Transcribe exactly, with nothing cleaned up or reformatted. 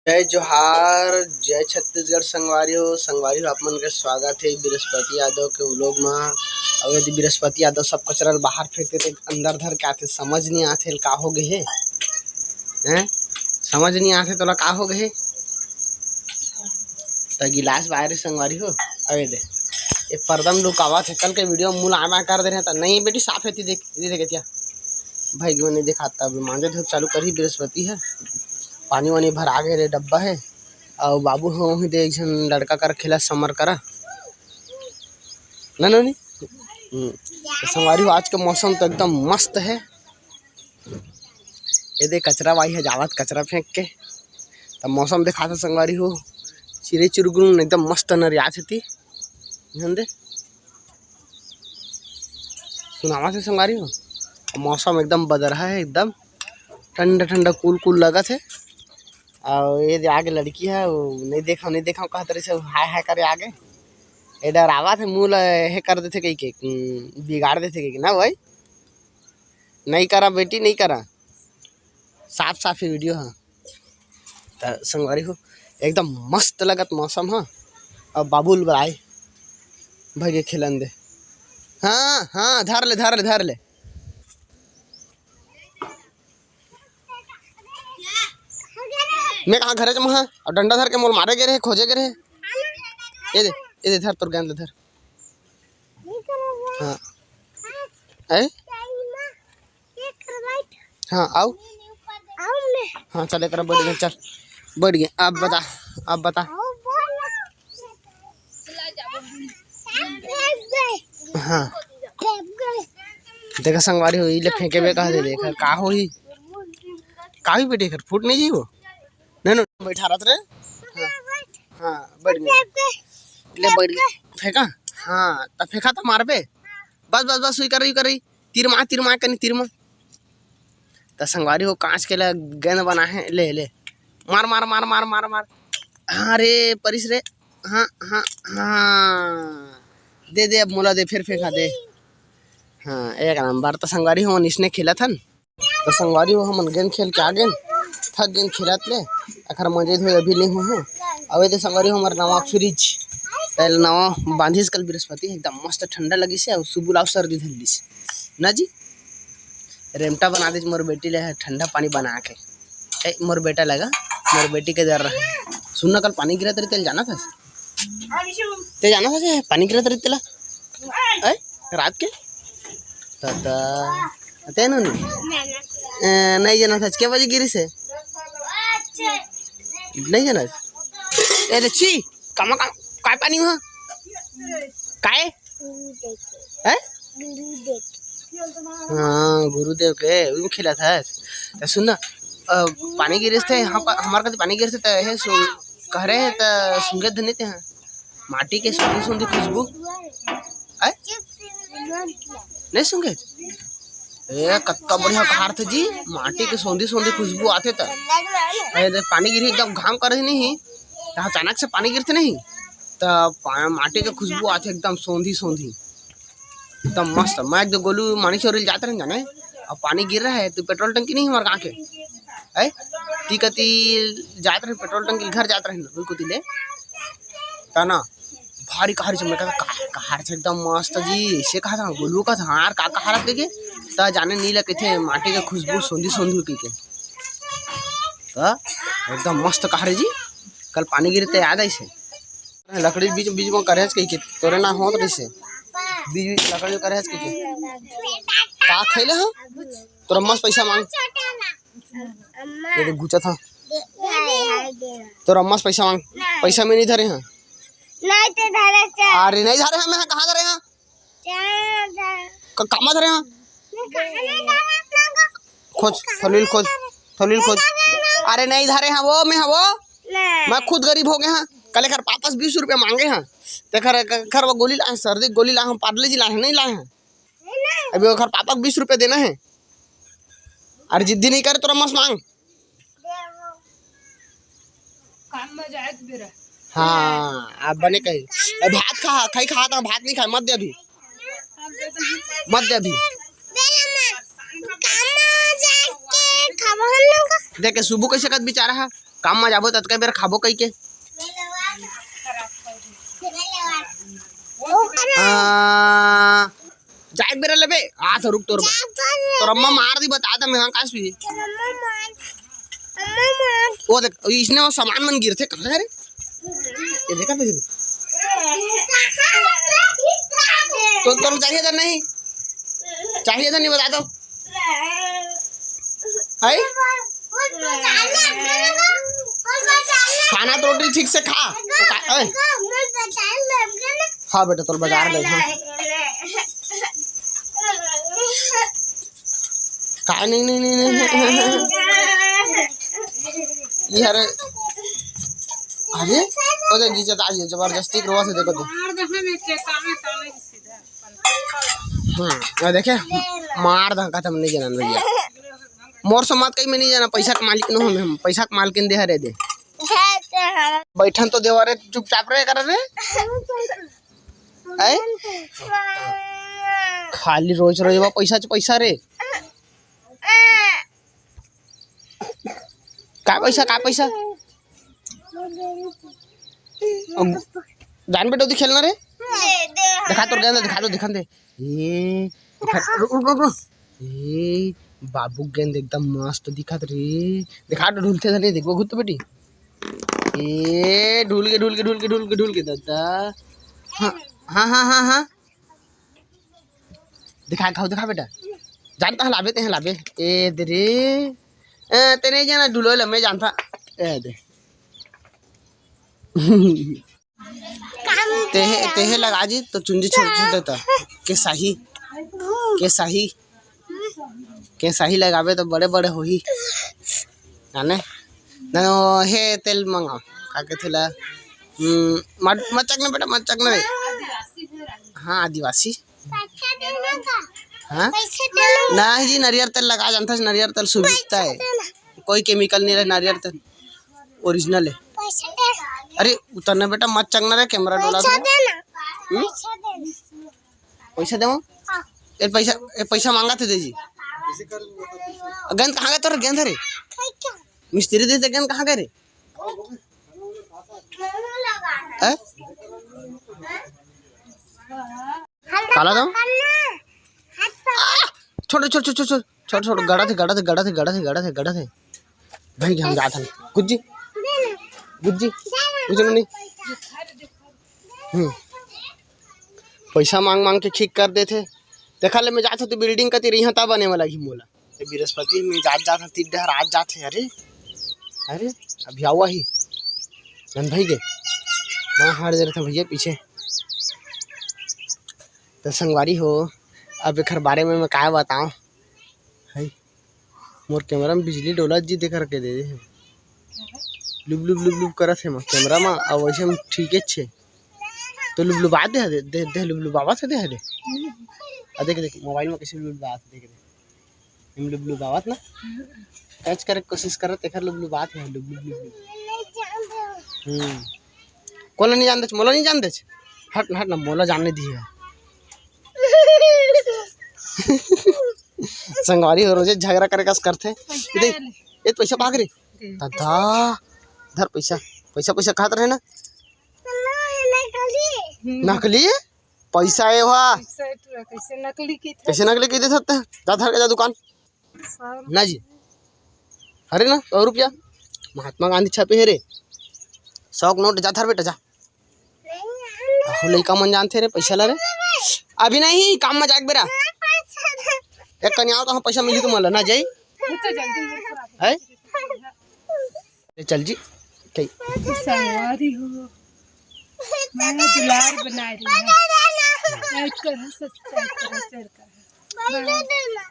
जय जोहार, जय छत्तीसगढ़ संगवारी हो। संगवारी हो, आप मन के स्वागत हे बृहस्पति यादव के vlog मा। अउ यदि बृहस्पति यादव सब कचरा ल बाहर फेंकथे, त अंदर धर के आथे, समझ नहीं आथे, का हो गए हे? हैं? समझ नहीं आथे तोला, का हो गए हे? त गिलास बाहर हे संगवारी हो। अबे दे, ये पर्दा म लुकावत हे, कल के video म मुँह आमा कर दे रहे, त नहीं बेटी, साफ हे, ती देख, ये देख, एतिया भाई के नहीं दिखाता। अभी मांजे धोए चालू करही बृहस्पति हे, पानी वानी भरा गे रे, डब्बा हे। अउ बाबू हो वहीं दे, एक झन लड़का कर खेला, समर करा ना नोनी। हम्म। तो संगवारी हो, आज के मौसम तो एकदम मस्त हे। ये दे कचरा वाई हे, जावत कचरा फेंक के। त मौसम दिखात हे संगवारी हो, चिरे चुरगुन एकदम मस्त नरियात हे ती। ध्यान दे, सुनावत हे संगवारी हो, मौसम एकदम बदरहा हे, एकदम ठंडा ठंडा cool cool लगत हे। अउ ये दे आगे लड़की हे, वो नहीं देखा, नहीं देखा कहत रही से, हाय हाय करे आगे। ये डरावत हे, मुँह ल हे कर देथे कही के, हम्म, बिगाड़ देथे कही के ना भाई। नहीं करा बेटी, नहीं करा, साफ साफ हे video ह। त संगवारी हो, एकदम मस्त लगत मौसम ह। अब बाबू ल बलाए, भाई के खेलन दे। हाँ हाँ, धर ले, धर ले, धर ले। मैं कहाँ घरे जमा हा? अउ डंडा धर के मोल मारे गे रहे, खोजे गे रहे। ये दे, ये दे, धर तोर गेंद ल धर। हाँ। ए? हाँ, आओ। हाँ, चल, एक बैठ गए, चल। बैठ गए। अब बता, अब बता। हाँ। देखा संगवारी हो, ई ले फेंके बे कहा दे, देखा, का होही? का होही बेटे, एकर फूट नहीं जाई वो? नहीं, नहीं, बैठा रहत रे। हाँ, हाँ, बैठ गए। ले, बैठ गए। फेंका? हाँ, त फेंका त मारबे। बस, बस, बस, सुई कर रही, कर रही। तीर मार, तीर मार, कनी तीर मार। त संगवारी हो, कांच के ला गेंद बना है, ले, ले। मार, मार, मार, मार, मार, मार। हाँ रे, परिस रे। हाँ, हाँ, हाँ। दे, दे, अब मोला दे, फिर फेंका दे। हाँ, एक नंबर। त संगवारी हो, इसने खेलत हन। त संगवारी हो, हमन गेंद खेल के आ गेन, थक गेन खेलत ले। एखर मजे धोए अभी ले हुए हैं। अउ ये दे संगवारी हो, हमर नवा fridge, तेल नवा बांधिस कल बृहस्पति, एकदम मस्त ठंडा लगिस हे, अउ सुबुला सर्दी धर लिस ना जी। रेमटा बना दे मोर बेटी ले, ठंडा पानी बना के। ए, मोर बेटा लगा, मोर बेटी के दर रहे। सुन ना, कल पानी गिरत रही, तेल जाना था। ते जाना था जे पानी गिरत रही तेला? ए, रात के? त, त, ते नो नहीं? ए, नहीं जाना था, के बजे गिरी से? नहीं जाना? ए, रे, छी, कामा, काम, काय पानी हुआ? काय? हैं? हाँ, गुरुदेव के, उही में खेलत हस। त सुन ना, अ, पानी गिरे थे, हम, हमार कति पानी गिरे थे, त हे सु-, कह रहे हैं, त सुंगे धनी ते हैं। माटी के सोंधी सोंधी खुशबू। आय? नहीं सुंगे? ए, कत्ता बढ़िया कहार थे जी, माटी के सोंधी सोंधी खुशबू आथे त। ए, देख, पानी गिरी, एकदम घाम करे नहीं, त अचानक से पानी गिरथे नहीं, त पा-, माटी के खुशबू आथे एकदम सोंधी सोंधी। एकदम मस्त। मैं एक दो गोलू मानिक चौरी जात रहेन जाने, अब पानी गिर रहा है तो पेट्रोल टंकी नहीं हमारे गाँव के, है? ती कती जात रहे पेट्रोल टंकी घर जात रहे ना, कोती ले तना भारी कहारी चमका था, कहार, कहार से एकदम मस्त जी, ऐसे कहा था, गोलू का था, "हाँ यार, का कहार के?" त जाने नी लगे थे, माटी के खुशबू सोंधी सोंधी के के। त एकदम मस्त कहारे जी, कल पानी गिरे त याद आइसे। लकड़ी बीच, बीच में करे हस कहिके, तोरे ना होत रहिसे। बीच, बीच लकड़ी करे हस कहिके। का खैले हो? तोर अम्मा से पैसा मांग। ये देख, गुचा था। तोर अम्मा से पैसा मांग। पैसा मैं नहीं धरे हाँ। नहीं तो धरे थे। अरे नहीं धरे हाँ, मैं कहाँ धरे हाँ? क-, कामा धरे हाँ? खोज, थलील खोज, थलील खोज। अरे नहीं धरे हाँ वो, मैं हाँ वो। मैं खुद गरीब हो गए हाँ। कल एकर पापा से बीस रुपया मांगे हाँ। तेकर, एकर वो गोली लाए, सर्दी गोली लाए हाँ, पार्ले जी लाए हाँ, नहीं लाए हाँ। अभी ओकर पापा को बीस रुपया देना है। अरे जिद्दी नहीं करे, तोर अम्मा से मांग। काम में जाए तो बेरा। हाँ, आप बने कही। ए, भात खा, खाई खा था, भात नहीं खाए, मत दे अभी। मत दे अभी। देखे, सुबह कैसे कद बेचारा है, काम म जाबो त अतका बेर खाबो कहिके। आ, जा एक बेर लेबे। आ तो रुक तोर बा-, तोर अम्मा मार दी, बता दे मैं कास भी। ओ देख, इसने वो सामान मन गिरथे कहाँ रे? ये देखा तो, तो तोर चाहिए तो नहीं? चाहिए तो नहीं, बता दो। है? खाना तो रोटी ठीक से खा। तो का-, ए? हाँ बेटा, तोर बाजार ले, हाँ। का नहीं, नहीं, नहीं, नहीं। ये अरे, अरे, ओ दे जीजा, आज जबरदस्ती रोवा से देखो तो। हम्म, ये देखे, मार धंका तुम नहीं जानन भैया। मोर समाज कहीं में नहीं जाना, पैसा के मालिक न हो हम, पैसा के मालकिन दे हरे दे। बैठन तो देवा रे, चुपचाप रहे कर रे। ऐ? खाली रोज रोज बा पैसा च पैसा रे। का पैसा, का पैसा? अब जान बेटा, तू खेलना रे। दिखा तोर गेंद, दिखा दो, दिखा दे। ए, दिखा, रुक, रुक, रुक। ए, बाबू गेंद एकदम मस्त दिखत रे। दिखा तो ढुलथे धनी, देखबो खुद तो बेटी। ए, ढुल के, ढुल के, ढुल के, ढुल के, ढुल के दादा। हाँ, हाँ, हाँ, हाँ, हाँ। दिखा, खाओ, दिखा बेटा। जानता हलाबे, ते हलाबे। ए, दे रे। ए, ते नहीं जाना ढुलो ले, मैं जानता। ए, दे। तेहे, तेहे लगा जी तो चुंदी छोटे छोटे त। के साही, के साही, के साही लगाबे तो बड़े बड़े होही। जाने? ना, हे तेल मंगाओ। का के थेला? हम्म, मत, मत चकना बेटा, मत चकना रे। हाँ, आदिवासी। हाँ? नहीं जी, नरियर तेल लगा जानता है, नरियर तेल सुविधा है। कोई केमिकल नहीं रहे, नरियर तेल ओरिजिनल है। अरे उतरना बेटा, मत चकना रे, कैमरा डोला तो। हम्म? पैसा देवो? ये पैसा, ये पैसा मांगा थे दे जी। गेंद कहाँ गए तोर गेंद रे? मिस्त्री दे दे, गेंद कहाँ गए रे? हैं? काला दो। छोड़, छोड़, छोड़, छोड़, छोड़, छोड़, गड़ा थे, गड़ा थे, गड़ा थे, गड़ा थे, गड़ा थे, गड़ा थे। भाई, हम जात हन। गुज्जी, गुज्जी, गुज्जी मनी। हम्म। पैसा मांग मांग के ठीक कर देथे। देखा ले, मैं जात हूँ तो बिल्डिंग कती रही, हाँ, तब बने वाला ही मोला। ये बृहस्पति में जात जात हन, तीन डहर आज जात है। अरे, अरे, अभी आवा ही। नंद भाई के। मैं हार दे रहा था भैया पीछे। तो संगवारी हो, अब एकर बारे में मैं काय बताऊं? है, मोर कैमरा में बिजली डोला जी दे करके दे दे। लुब लुब लुब लुब करत हे मोर कैमरा में, अब वैसे में ठीक छे। तो लुब लुबा दे, दे, दे, दे, लुब लुबावत हे, दे, दे। आ देख, देख, मोबाइल में कैसे लुब लुबावत हे, देख, देख। हम लुब लुबावत ना, कैच करे के कोशिश करत, एकर लुब लुबात हे, लुब लुब लुब लुब। हम्म। कोला नहीं जान दे, मोला नहीं जान दे। हट ना, हट ना, मोला जानने दी है। संगवारी हो, रोजे झगड़ा करे कस करथे। दे, ये पैसा भाग रे। दादा, धर पैसा, पैसा, पैसा खात रहे ना। नकली पैसा है वहा। कैसे नकली की थे? कैसे नकली की दे सकते हैं? जा धर के जा दुकान। ना जी। अरे ना, सौ रुपया। महात्मा गांधी छपे है रे। सौ के नोट, जा धर बेटा, जा। आहो, लइका मन जानथे रे, पैसा ला रे। अभी नहीं, काम में जाके बेरा। एक कन्या आओ तो हम पैसा मिली तुम्हारा, ना जाई। है? ले चल जी। कई। संगवारी हो। मैं दुलार बना रही हूँ। Like करो, subscribe करो, share करो।